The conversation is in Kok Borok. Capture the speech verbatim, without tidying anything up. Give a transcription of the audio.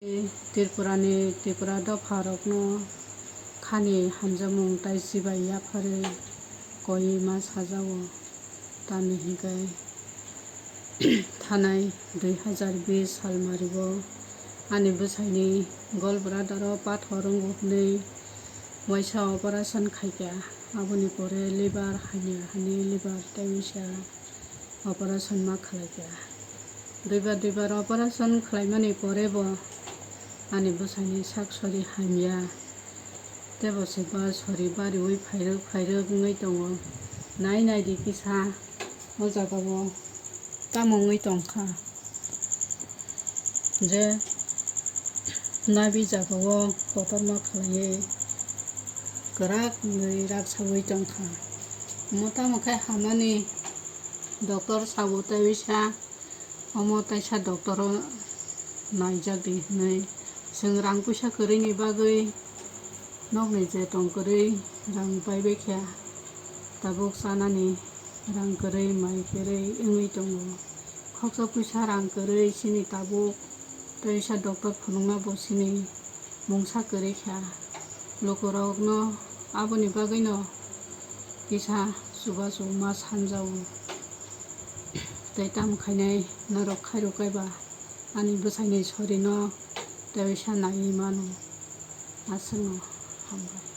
Tripurani Tripura dopharokno khani hamjakmung tei chibai yapharwi koiwi ma sajao, tamni hwnkhe thanai dui hazar bish salmario ani bwsaini gallbladder-o pathor wngo hwnwi waisa operation khaikha, aboni pore liver hamya hwnwi liver tei waisa operation ma khlaikha. Duibar duibar operation khlaimani porebo ani bwsaini sak sori hamya, teibo se ba sori bariwi phairwk phairwk wngwi tongo. Nai naidi kisa o jagao tamo wngwi tongkha je nabi jagao kotorma khlaiwi kwrak wngwi raksawi tongkha. Omo tamo khe hamani doctor sabo tei wisa omo taisa doctor o naijak di hwnwi. Chwng rang puisa kwrwini bagwi nokni je tong kwrwi rang paibai kha, tabuk chanani rang kwrwi mai kwrwi wngwi tongo. Khoksa puisa rang kwrwi chini tabuk tei wisa doctor phunukna bo chini mungsa kwrwi kha. Lukurokno aboni bagwino kisa chubachu ma sanjao. Tei tamo khainai norok khairok kaiba ani bwsaini sorino tei wisa naiwi mano. Aswkno hambai.